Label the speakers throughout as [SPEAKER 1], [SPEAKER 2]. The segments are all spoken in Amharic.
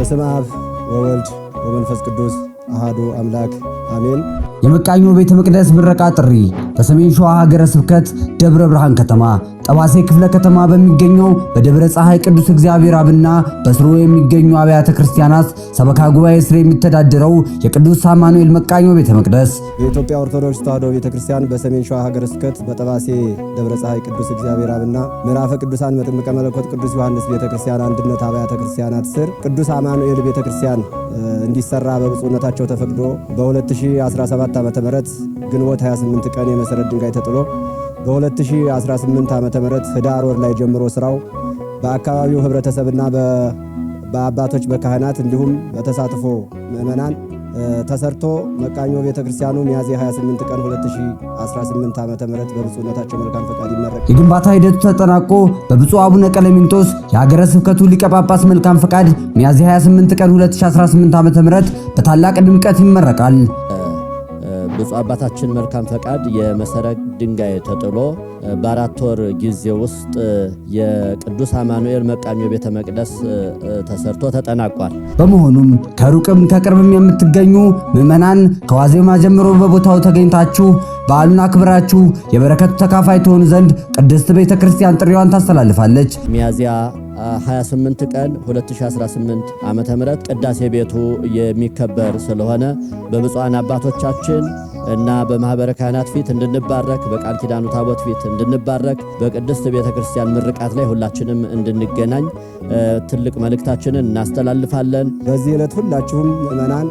[SPEAKER 1] በስመ አብ ወወልድ ወመንፈስ ቅዱስ አሃዱ አምላክ አሜን።
[SPEAKER 2] የመቃኞ ቤተ መቅደስ ምረቃ ጥሪ በሰሜን ሸዋ ሀገረ ስብከት ደብረ ብርሃን ከተማ ጠባሴ ክፍለ ከተማ በሚገኘው በደብረ ፀሐይ ቅዱስ እግዚአብሔር አብና በስሩ የሚገኙ አብያተ ክርስቲያናት ሰበካ ጉባኤ ስር የሚተዳደረው የቅዱስ አማኑኤል መቃኞ ቤተ መቅደስ።
[SPEAKER 1] የኢትዮጵያ ኦርቶዶክስ ተዋሕዶ ቤተክርስቲያን በሰሜን ሸዋ ሀገረ ስብከት በጠባሴ ደብረ ፀሐይ ቅዱስ እግዚአብሔር አብና ምዕራፈ ቅዱሳን መጥምቀ መለኮት ቅዱስ ዮሐንስ ቤተክርስቲያን አንድነት አብያተ ክርስቲያናት ስር ቅዱስ አማኑኤል ቤተክርስቲያን እንዲሰራ በብፁዕነታቸው ተፈቅዶ በ2017 ዓ.ም ግንቦት 28 ቀን የመሰረት ድንጋይ ተጥሎ በ2018 ዓ.ም ህዳር ወር ላይ ጀምሮ ስራው በአካባቢው ህብረተሰብና በአባቶች በካህናት እንዲሁም በተሳትፎ ምዕመናን ተሰርቶ መቃኞ ቤተክርስቲያኑ ሚያዝያ 28 ቀን 2018 ዓ.ም በብፁዕነታቸው መልካም ፈቃድ ይመረቃል።
[SPEAKER 2] የግንባታ ሂደቱ ተጠናቆ በብፁዕ አቡነ ቀለሚንጦስ የሀገረ ስብከቱ ሊቀ ጳጳስ መልካም ፈቃድ ሚያዝያ 28 ቀን 2018 ዓ.ም በታላቅ ድምቀት ይመረቃል።
[SPEAKER 3] ብፁዕ አባታችን መልካም ፈቃድ የመሰረት ድንጋይ ተጥሎ በ4 ወር ጊዜ ውስጥ የቅዱስ አማኑኤል መቃኞ ቤተ መቅደስ ተሰርቶ ተጠናቋል።
[SPEAKER 2] በመሆኑም ከሩቅም ከቅርብም የምትገኙ ምዕመናን ከዋዜማ ጀምሮ በቦታው ተገኝታችሁ በዓሉን አክብራችሁ የበረከቱ ተካፋይ ትሆኑ ዘንድ ቅድስት ቤተ ክርስቲያን ጥሪዋን ታስተላልፋለች።
[SPEAKER 3] ሚያዝያ 28 ቀን 2018 ዓመተ ምህረት ቅዳሴ ቤቱ የሚከበር ስለሆነ በብፁዓን አባቶቻችን እና በማህበረ ካህናት ፊት እንድንባረክ፣ በቃል ኪዳኑ ታቦት ፊት እንድንባረክ፣ በቅድስት ቤተክርስቲያን ምርቃት ላይ ሁላችንም እንድንገናኝ ትልቅ መልእክታችንን እናስተላልፋለን።
[SPEAKER 1] በዚህ ዕለት ሁላችሁም ምዕመናን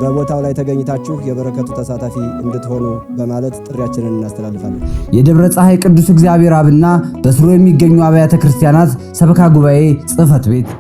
[SPEAKER 1] በቦታው ላይ ተገኝታችሁ የበረከቱ ተሳታፊ እንድትሆኑ በማለት ጥሪያችንን እናስተላልፋለን።
[SPEAKER 2] የደብረ ፀሐይ ቅዱስ እግዚአብሔር አብና በስሩ የሚገኙ አብያተ ክርስቲያናት ሰበካ ጉባኤ ጽሕፈት ቤት።